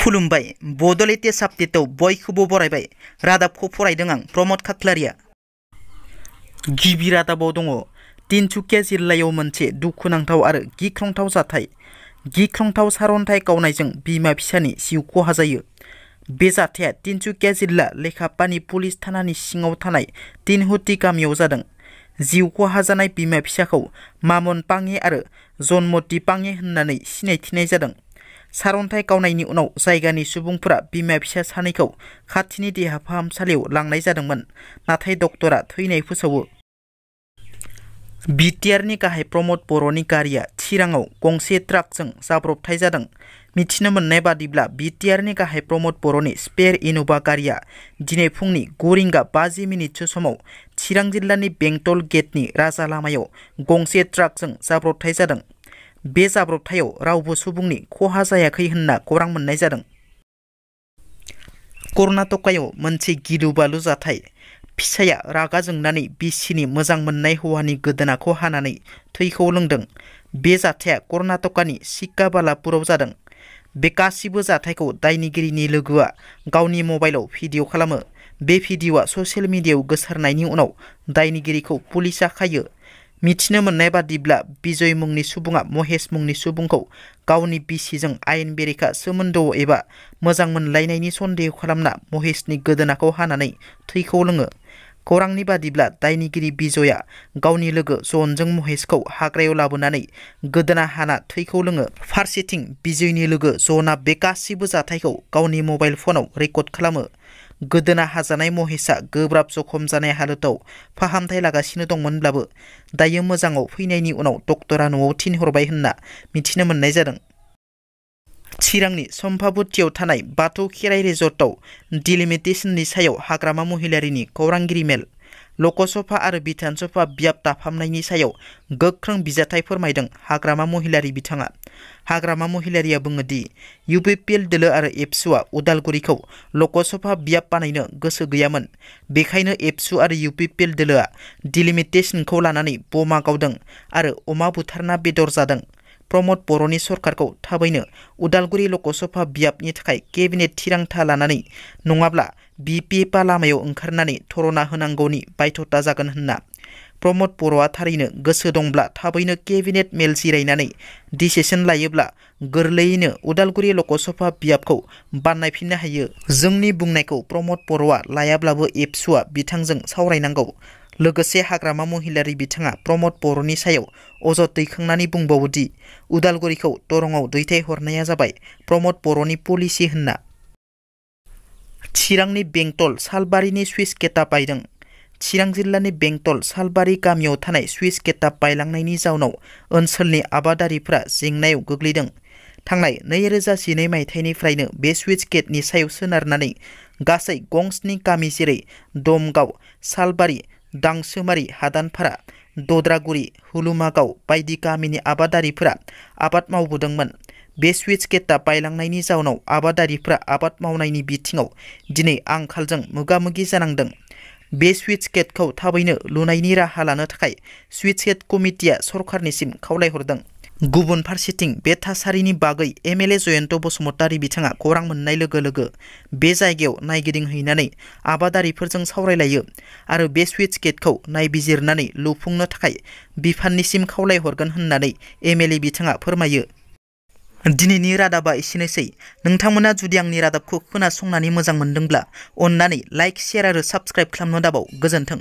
खुलुमबाय बड'लेण्ड आपडेटआव बयखौबो बरायबाय। रादाबखौ फरायदों आं प्रमद खाख्लारिया। गिबि रादाबाव दङ तिनसुकिया जिल्लायाव मोनसे दुखुनांथाव आरो गिख्रंथाव जाथाय। गिख्रंथाव सारअन्थाइ गावनायजों बिमा फिसानि जिउ खहा जायो। बे जाथाया तिनसुकिया जिल्ला लेखापानि पुलिस थानानि सिङाव थानाय तिनहुटी गामियाव जादों। जिउ खहा जानाय बिमा फिसाखौ मामन पांगे आरो जनमति पांगे होननानै सिनायथिनाय जादों। सारअन्थाइ गावनायनि उनाव जायगानि सुबुंफोरा बिमा फिसा सानैखौ खाथिनि देहा फाहामसालियाव लांनाय जादोंमोन, नाथाय डक्टरा थैनाय फोसावो। बिटिआरनि गाहाय प्रमद बर'नि गारिया चिराङाव गंसे ट्राकजों जाब्रबथाय जादों। मिथिनो मोननाय बादिब्ला बिटिआरनि गाहाय प्रमद बर'नि स्पेर इन'भा गारिया दिनै फुंनि 9:50 समाव चिरां जिल्लानि बेंटल गेटनि राजा लामायाव गंसे ट्राकजों जाब्रबथाय जादों। बे जाब्रबथायाव रावबो सुबुंनि खहा जायाखै होनना खौरां मोननाय जादों। कर्नाटकायाव मोनसे गिलु-बालु जाथाय। फिसाया रागा जोंनानै बिसिनि मोजां मोननाय हौवानि गोदोनाखौ हानानै थैखौ लोंदों। बे जाथाया कर्नाटकानि चिक्काबालापुराव जादों। बे गासिबो जाथायखौ दायनिगिरिनि लोगोआ गावनि मबाइलाव भिडिअ' खालामो। बे भिडिअ'आ ससियेल मिडियायाव गोसारनायनि उनाव दायनिगिरिखौ पुलिसआ खायो। मिथिनो मोननाय बादिब्ला बिजय मुंनि सुबुङा महेश मुंनि सुबुंखौ गावनि बिसिजों आयेन बेरेखा सोमोन्दोआव एबा मोजां मोनलायनायनि सन्देह खालामना महेशनि गोदोनाखौ हानानै थैखौ लोङो। खौरांनि बादिब्ला दायनिगिरि बिजयआ गावनि लोगो जनजों महेशखौ हाग्रायाव लाबोनानै गोदोना हाना थैखौ लोङो। फारसेथिं बिजयनि लोगो जनआ बे गासिबो जाथायखौ गावनि मबाइल फनाव रेकर्ड खालामो। गोदोना हाजानाय महेशआ गोब्राब जखम जानाय हालोदाव फाहामथाय लागासिनो दंमोनब्लाबो दायो मोजाङाव फैनायनि उनाव डक्टरा न'आव थिनहरबाय होनना मिथिनो मोननाय जादों। चिरांनि सम्भाबुथियाव थानाय बाथौ खेराइ रिजर्टआव डिलिमिटेसननि सायाव हाग्रामा महिलारिनि खौरांगिरि मेल। लकसभा आरो बिधान सभा बियाब दाफामनायनि सायाव गोख्रों बिजाथाइ फोरमायदों हाग्रामा महिलारि बिथाङा। हाग्रामा महिलारिया बुङो दि इउपिपिएल दोलो आरो एबसुआ उदालगुरिखौ लकसभा बियाब बानायनो गोसो गैयामोन। बेखायनो एबसु आरो इउपिपिएल दोलोआ डिलिमिटेसनखौ लानानै बमा गावदों आरो अमा बुथारना बेदर जादों। प्रमद बर'नि सरकारखौ थाबैनो उदालगुरि लकसभा बियाबनि थाखाय केबिनेट थिरांथा लानानै नङाब्ला बिपिएफआ लामायाव ओंखारनानै धरना होनांगौनि बाध्यता जागोन होनना। प्रमद बर'आ थारैनो गोसो दंब्ला थाबैनो केबिनेट मेल जिरायनानै डिसिसन लायोब्ला गोरलैयैनो उदालगुरि लकसभा बियाबखौ बानायफिननो हायो। जोंनि बुंनायखौ प्रमद बर'आ लायाब्लाबो एबसुआ बिथांजों सावरायनांगौ। लोगोसे हाग्रामा महिलारि बिथाङा प्रमद बर'नि सायाव अजद दैखांनानै बुंबावो दि उदालगुरिखौ दरंआव दैथायहरनाया जाबाय प्रमद बर'नि पलिसि होनना। चिरांनि बेंटल सालबारिनि सुइस गेटआ बायदों। चिरां जिल्लानि बेंटल सालबारि गामियाव थानाय सुइस गेटआ बायलांनायनि जाउनाव ओनसोलनि आबादारिफोरा जेंनायाव गोग्लैदों। थांनाय 2012 मायथाइनिफ्रायनो बे सुइस गेटनि सायाव सोनारनानै गासै गं 7 गामि जेरै दमगाव, सालबारि, दांसोमारि, हादानपारा, दद्रागुरि, हुलुमागाव बायदि गामिनि आबादारिफोरा आबाद मावबोदोंमोन। बे सुइस गेटआ बायलांनायनि जाउनाव आबादारिफ्रा आबाद मावनायनि बिथिङाव दिनै आंखालजों मोगा-मोगि जानांदों। बे सुइस गेटखौ थाबैनो लुनायनि राहा लानो थाखाय सुइस गेट कमिटिया सरकारनिसिम खावलायहरदों। गुबुन फारसेथिं बे थासारिनि बागै एमएलए जयन्त बसुमतारी बिथाङा खौरां मोननाय लोगो लोगो बे जायगायाव नायगिदिंहैनानै आबादारिफोरजों सावरायलायो आरो बे सुइस गेटखौ नायबिजिरनानै लुफुंनो थाखाय बिफाननिसिम खावलायहरगोन होननानै एमएलए बिथाङा फोरमायो। दिनैनि रादाबा एसेनोसै। नोंथांमोना जुदि आंनि रादाबखौ खोनासंनानै मोजां मोनदोंब्ला अन्नानै लाइक, शेयार आरो साबस्क्राइब खालामनो दाबाव। गोजोन्थों।